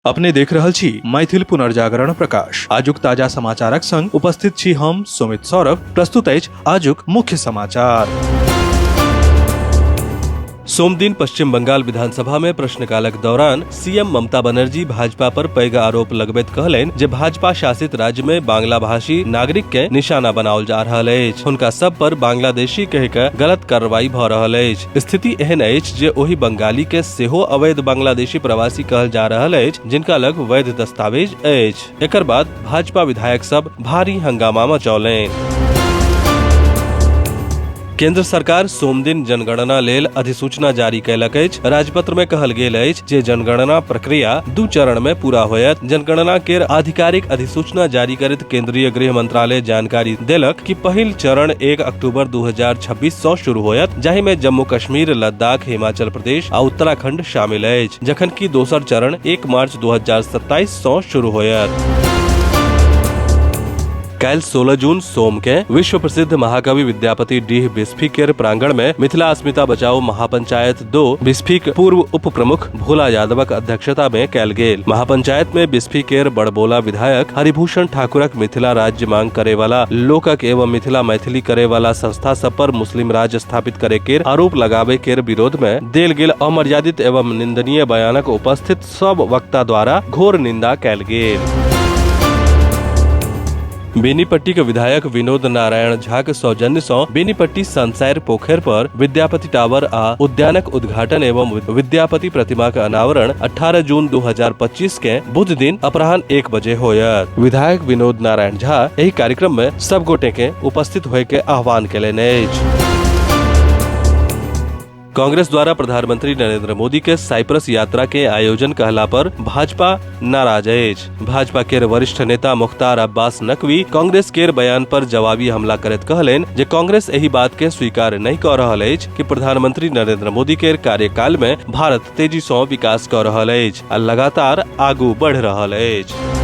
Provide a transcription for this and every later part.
अपने देख रहल छी मैथिल पुनर्जागरण प्रकाश। आजुक ताजा समाचारक संग उपस्थित छी हम सुमित सौरभ। प्रस्तुत अछि आजुक मुख्य समाचार। सोमदिन पश्चिम बंगाल विधानसभा में प्रश्नकालक दौरान सीएम ममता बनर्जी भाजपा पर पैघ आरोप लगबैत कहलनि जे भाजपा शासित राज्य में बांग्ला भाषी नागरिक के निशाना बनाओल जा रहल अछि। हुनका सब पर बांग्लादेशी कहि के गलत कार्रवाई भ रहल अछि। स्थिति एहन अछि जे ओहि बंगाली के सेहो अवैध बांग्लादेशी प्रवासी कहल जा रहल अछि जिनका लग वैध दस्तावेज अछि। एकर बाद भाजपा विधायक सब भारी हंगामा मचौलनि। केंद्र सरकार सोमदिन जनगणना लेल अधिसूचना जारी कयलक अछि। राजपत्र में कहल गेल अछि जे जनगणना प्रक्रिया दू चरण में पूरा होयत। जनगणना केर आधिकारिक अधिसूचना जारी करैत केंद्रीय गृह मंत्रालय जानकारी देलक कि पहिल चरण 1 अक्टूबर 2026 सँ शुरू होयत, जाहि में जम्मू कश्मीर, लद्दाख, हिमाचल प्रदेश आ उत्तराखंड शामिल अछि, जखन कि दोसर चरण 1 मार्च 2027 सँ शुरू होयत। काल्हि 16 जून सोम के विश्व प्रसिद्ध महाकवि विद्यापति डीह बिस्फी केर प्रांगण में मिथिला अस्मिता बचाओ महापंचायत 2 बिस्फीक पूर्व उप प्रमुख भोला यादवक अध्यक्षता में कयल गेल। महापंचायत में बिस्फी केर बड़बोला विधायक हरिभूषण ठाकुरक मिथिला राज्य मांग करे वाला लोकक एवं मिथिला मैथिली करे वाला संस्था सब पर मुस्लिम राज्य स्थापित करे केर आरोप लगाबे केर विरोध में देल गेल अमर्यादित एवं निंदनीय बयानक उपस्थित सब वक्ता द्वारा घोर निंदा कयल गेल। बेनीपट्टी के विधायक विनोद नारायण झा के सौजन्य सँ बेनीपट्टी संसार पोखर पर विद्यापति टावर आ उद्यानक उद्घाटन एवं विद्यापति प्रतिमा के अनावरण 18 जून 2025 के बुध दिन अपराह्न 1 बजे होयत। विधायक विनोद नारायण झा एहि कार्यक्रम में सब गोटे के उपस्थित होय के आह्वान केलनि अछि। कांग्रेस द्वारा प्रधानमंत्री नरेंद्र मोदी के साइप्रस यात्रा के आयोजन कहला पर भाजपा नाराज अछि। भाजपा के वरिष्ठ नेता मुख्तार अब्बास नकवी कांग्रेस के बयान पर जवाबी हमला करैत कहलनि जे कांग्रेस एहि बात के स्वीकार नहि कऽ रहल अछि कि प्रधानमंत्री नरेंद्र मोदी के कार्यकाल में भारत तेजी सँ विकास कऽ रहल अछि आ लगातार आगू बढ़ि रहल अछि।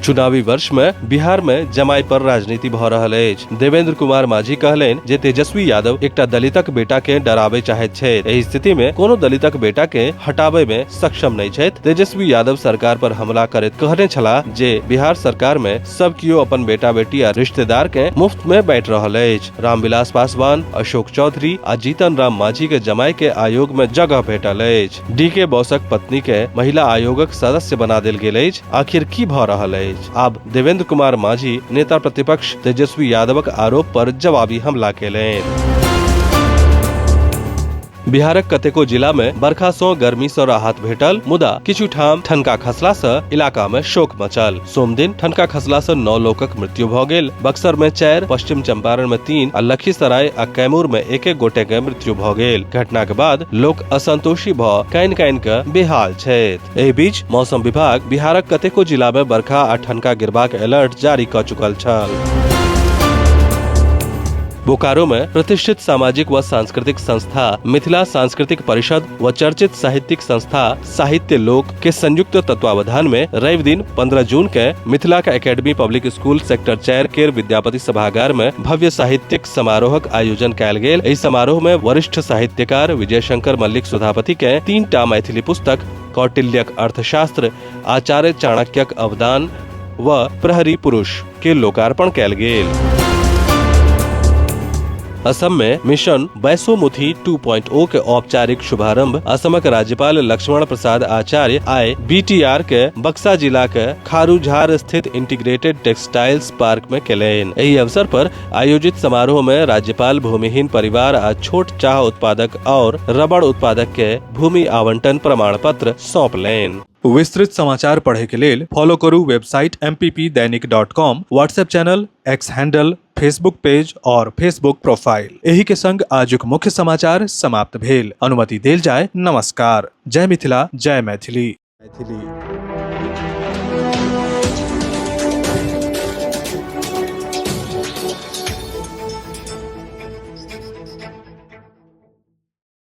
चुनावी वर्ष में बिहार में जमाई पर राजनीति भ रहल अछि। देवेंद्र कुमार मांझी कहलनि जे तेजस्वी यादव एकटा दलितक बेटा के डराबे चाहैत छथि। एहि स्थिति में कोनो दलितक बेटा के हटाबे में सक्षम नहीं छथि। तेजस्वी यादव सरकार पर हमला करैत कहने छलाह जे बिहार सरकार में सब कियो अपन बेटा बेटी आ रिश्तेदार के मुफ्त में बांटि रहल अछि। रामविलास पासवान, अशोक चौधरी आ जीतन राम मांझी के जमाई के आयोग में जगह भेटल अछि। डी के बॉसक पत्नी के महिला आयोगक सदस्य बना देल गेल अछि। आखिर की भ रहल अछि? आब देवेंद्र कुमार मांझी नेता प्रतिपक्ष तेजस्वी यादवक आरोप पर जवाबी हमला केलनि। बिहारक कतेको जिला में बरखा सँ गर्मी सँ राहत भेटल, मुदा किछु ठाम ठनका खसला सँ इलाका में शोक मचल। सोमदिन ठनका खसला सँ 9 लोकक मृत्यु भ गेल। बक्सर में 4, पश्चिम चंपारण में 3 आ लखीसराय आ कैमूर में एक-एक गोटे के मृत्यु भ गेल। घटना के बाद लोक असंतोषी भ कानि-कानि क बेहाल छथि। एहि बीच मौसम विभाग बिहारक कतेको जिला में बरखा आ ठनका गिरबाक अलर्ट जारी क चुकल छल। बोकारो में प्रतिष्ठित सामाजिक व सांस्कृतिक संस्था मिथिला सांस्कृतिक परिषद व चर्चित साहित्यिक संस्था साहित्य लोक के संयुक्त तत्वावधान में रवि दिन 15 जून के मिथिला के एकेडमी पब्लिक स्कूल सेक्टर 4 के विद्यापति सभागार में भव्य साहित्यिक समारोहक आयोजन कयल गेल। एहि समारोह में वरिष्ठ साहित्यकार विजय शंकर मल्लिक सुधापति के 3 टा मैथिली पुस्तक कौटिल्यक अर्थशास्त्र, आचार्य चाणक्यक अवदान व प्रहरी पुरुष के लोकार्पण कयल गेल। असम में मिशन बैसोमुथी 2.0 के औपचारिक शुभारंभ असमक राज्यपाल लक्ष्मण प्रसाद आचार्य आइ बीटीआर के बक्सा जिला के खारूझार स्थित इंटीग्रेटेड टेक्सटाइल्स पार्क में केलनि। एहि अवसर पर आयोजित समारोह में राज्यपाल भूमिहीन परिवार आ छोट चाह उत्पादक और रबड़ उत्पादक के भूमि आवंटन प्रमाण पत्र सौंपलनि। विस्तृत समाचार पढ़े के लेल फॉलो करू website mppdainik.com, WhatsApp channel, X handle, Facebook page और फेसबुक प्रोफाइल। एही के संग आजुक मुख्य समाचार समाप्त भेल। अनुमति देल जाय। नमस्कार। जय मिथिला, जय मैथिली। मैथिली।